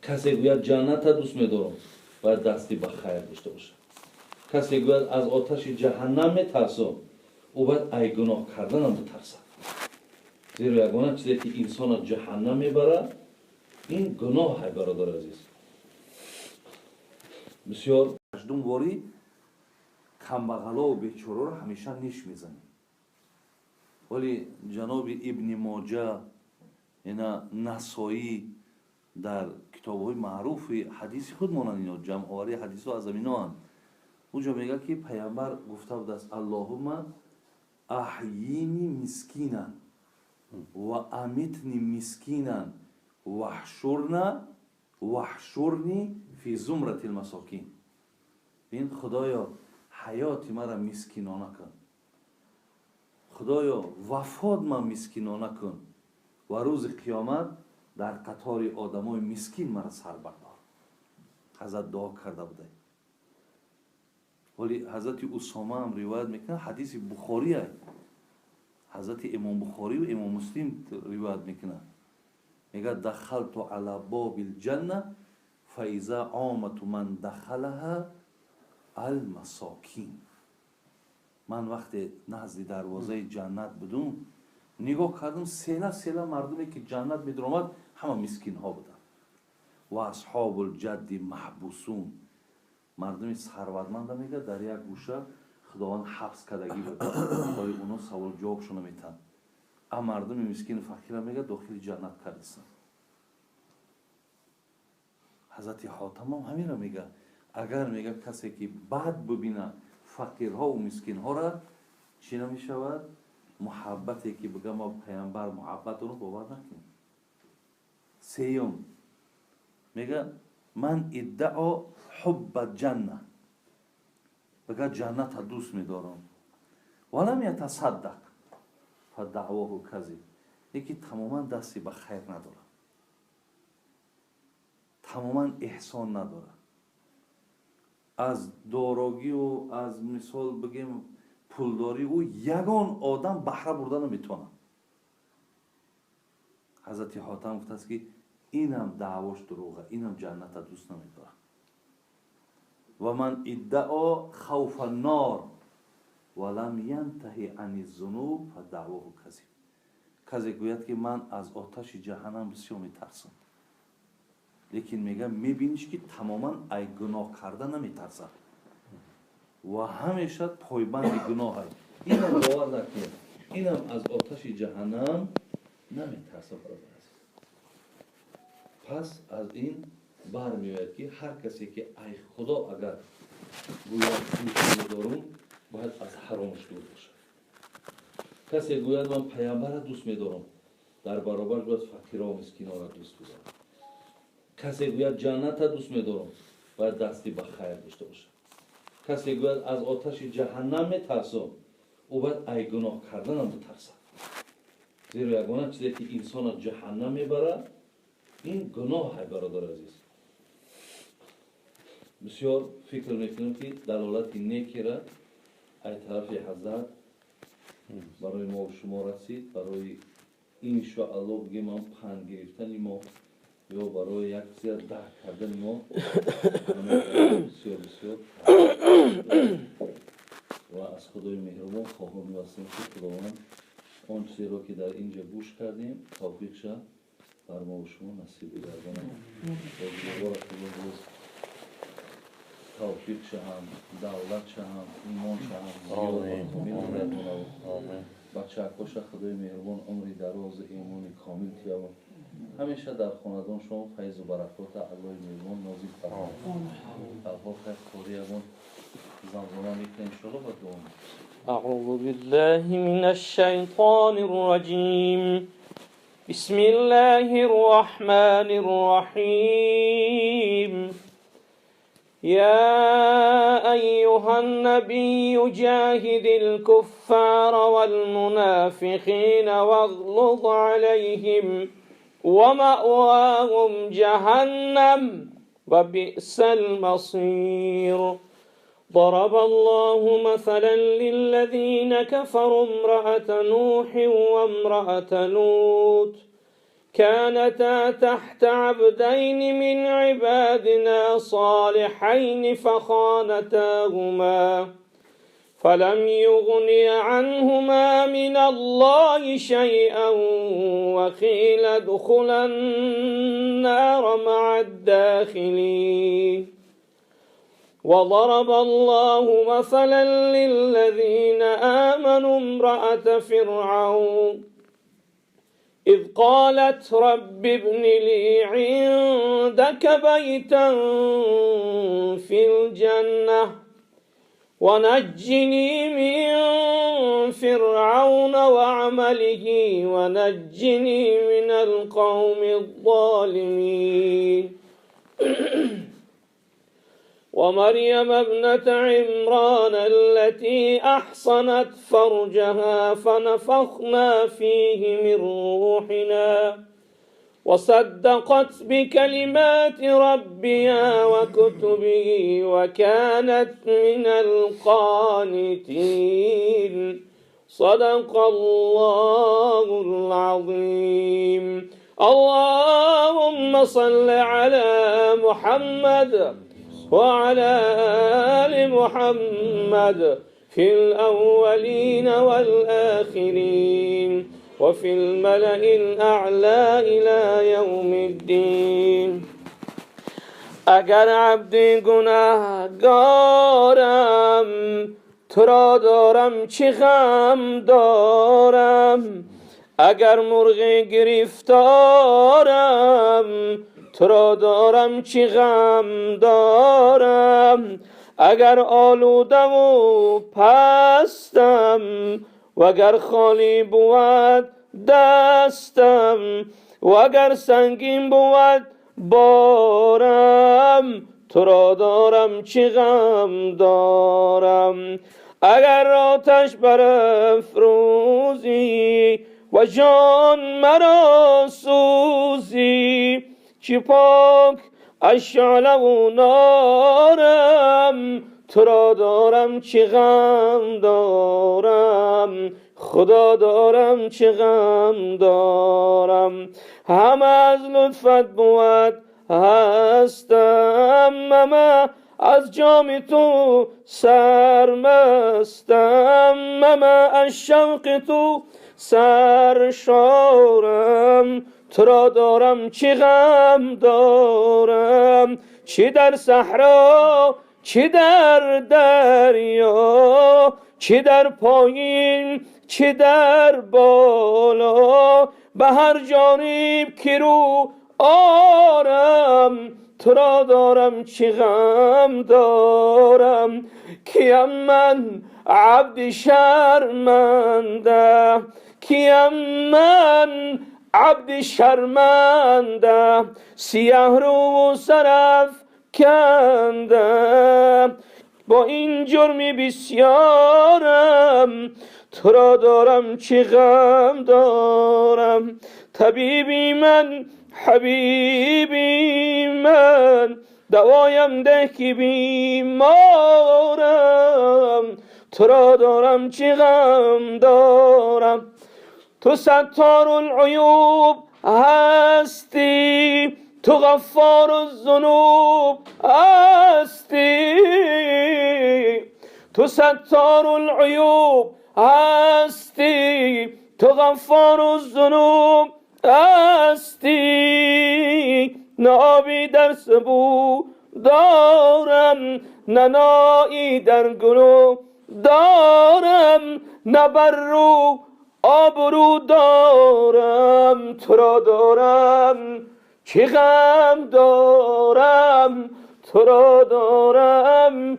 Касе гӯяд, ҷанната дӯст медорам, бояд дасти ба хайр дошта бошад. Касе гӯяд, аз оташи ҷаҳаннам метарсам, ӯ бояд ай гуноҳ карданам битарсад, зеро ягона чизе ки инсонро ҷаҳаннам мебарад, ин гуноҳ. Ай бародари азиз, бисёр ҳаждумворӣ камбағалову бечораро ҳамеша ниш мезанем. Вале ҷаноби Ибни Моҷа, ина Насоӣ дар китобҳои маъруфи ҳадиси худ монанд, ино ҷамъоварии ҳадисҳо аз аминоанд, уҷо мегӯяд, ки Паямбар гуфта будааст: "Аллоҳумма аҳйини мискинан ва амитни мискинан ваҳшурни фи зумрати лмасокин". Бин, Худоё, ҳаёти мара мискинона кун, Худоё, вафот ман мискинона кун ва рӯзи қиёмат дар қатори одамои мискин мара сар бардор. Ҳазрат дуо карда будай. Вале ҳазрати Усомаам ривоят мекунад, ҳадиси Бухория, ҳазрати Имом Бухорию Имом Муслим ривоят мекунад, мегӯяд: "Дахалту ала боби лҷанна фаиза омату ман дахалаҳа алмасокин". Ман вақте назди дарвозаи ҷаннат будум, нигоҳ кардам, села села мардуме ки ҷаннат медаромад, ҳама мискинҳо буданд. "Ва асҳобу лҷадди маҳбусун". Мардуми сарватманда, мегӯяд, дар як гӯша Худованд ҳабс кардагӣ буд, барои оно савол ҷавобшона метаҳанд, а мардуми мискину фақира, мегӯяд, дохили ҷаннат кардастанд. Ҳазрати Ҳотамам ҳаминро мегӯяд: агар, мегӯяд, касе ки бад бубина фақирҳову мискинҳоро, чӣ намешавад? Муҳаббате ки бига ма Паямбар муҳаббат дорам, бовар накунем. Сеюм, мега: "Ман иддао ҳубба ҷанна", бига, ҷанната дӯст медорам, "валам ятасаддақ фадаъвоҳу казиб". Яки тамоман дасти ба хайр надорад, тамоман эҳсон надорад, аз дорогию аз, мисол бигем, пулдорӣ ӯ ягон одам баҳра бурда наметавонад. Ҳазрати Ҳотам гуфтааст, ки инам даъвош дурӯға, инам ҷанната дӯст намедорад. "Ва ман иддао хавфа нор ва лам янтаҳи ани зунуб фадаъвоҳу казиб". Касе гӯяд, ки ман аз оташи ҷаҳаннам бисёр метарсам, лекин, мегӯям, мебиниш, ки тамоман ай гуноҳ карда наметарсад ва ҳамеша пойбанди гуноҳ аст, инам бовар накунед, инам аз оташи ҷаҳаннам наметарсад. Бародар азиз, пас аз ин бармеояд, ки ҳар касе ки ай Худо агар гӯяд дӯст медорум, бояд аз ҳаромаш дур бошад. Касе гӯяд, ман Паямбара дӯст медорам, дар баробарш бояд фақиро, мискинора дӯст бидорад. Касе гӯяд, ҷанната дӯст медорам, бояд дасти ба хайр дошта бошад. Касе гӯяд, аз оташи ҷаҳаннам метарсам, ӯ бояд ай гуноҳ карданам битарсад, зеро ягона чизе ки инсонро ҷаҳаннам мебарад, ин гуноҳ. Ай бародари азиз, бисёр фикр мекунам, ки далолати некера ай тарафи ҳазрат барои мо шумо расид, барои, иншоалло, бигем, ам панд гирифтани мо ё барои як чиза дарк кардани мо бисёр бисёр. Ва аз Худои меҳрубон хоҳон ҳастем, ки Худованд он чизеро, ки дар ин ҷо гӯш кардем, тавфиқша бар мо шумо насиб бигардонад. Боз тавфиқ шаҳам, давлат шаҳам, имон шаҳам, комил гардонад. Бачаакоша Худои меҳрубон умри дарозу имони комил тиявад. Ҳамеша дар хонадон шумо файзу баракота Аллоҳи меҳрубон нозил фармояд. Алҳо хайр, қори ягон замзама мекунем, иншоалло, ба дуо. أعوذ بالله من الشيطان الرجيم. بسم الله الرحمن الرحيم. يا أيها النبي جاهد الكفار والمنافقين واغلظ عليهم ومأواهم جهنم وبئس المصير. ضرب الله مثلا للذين كفروا امرأة نوح وامرأة لوط كانتا تحت عبدين من عبادنا صالحين فخانتاهما فلم يغني عنهما من الله شيئا وقيل ادخلا النار مع الداخلين. وضرب الله مثلا للذين آمنوا امرأة فرعون إذ قالت رب ابن لي عندك بيتا في الجنة ونجني من فرعون وعمله ونجني من القوم الظالمين. ومريم ابنة عمران التي أحصنت فرجها فنفخنا فيه من روحنا وصدقت بكلمات ربها وكتبه وكانت من القانتين. صدق الله العظيم. اللهم صل على محمد وعلى آل محمد في الأولين والآخرين وفي الملأ الأعلى إلى يوم الدين. اگر عبد گناهگارم تو را دارم چه غم دارم، اگر مرغ گرفتارم تو را دارم چه غم دارم، اگر آلوده و پستم وگر خالی بود دستم وگر سنگین بود بارم تو را دارم چه غم دارم، اگر آتش برافروزی و جان مرا سوزی چی پاک از شعله و نارم تو را دارم چه غم دارم، خدا دارم چه غم دارم، همه از لطفت بود هستم، همه از جام تو سرمستم، همه از شوق تو سرشارم تو را دارم چه غم دارم، چی در صحرا چی در دریا چی در پایین چی در بالا به هر جانب که رو آرم تو را دارم چه غم دارم، کیم من عبد شرمنده، کیم من عبد شرمنده، سیه رو و سرف کنده با این جرمی بسیارم تو را دارم چه غم دارم، طبیبی من حبیبی من دوایم ده که بیمارم تو را دارم چه غم دارم، تو ستار العیوب هستی تو غفار الذنوب هستی، تو ستار العیوب هستی تو غفار الذنوب هستی، نه آبی در سبو دارم نه نایی در گلو دارم نه بر رو آبرو دارم تو را دارم چه غم دارم، تو را دارم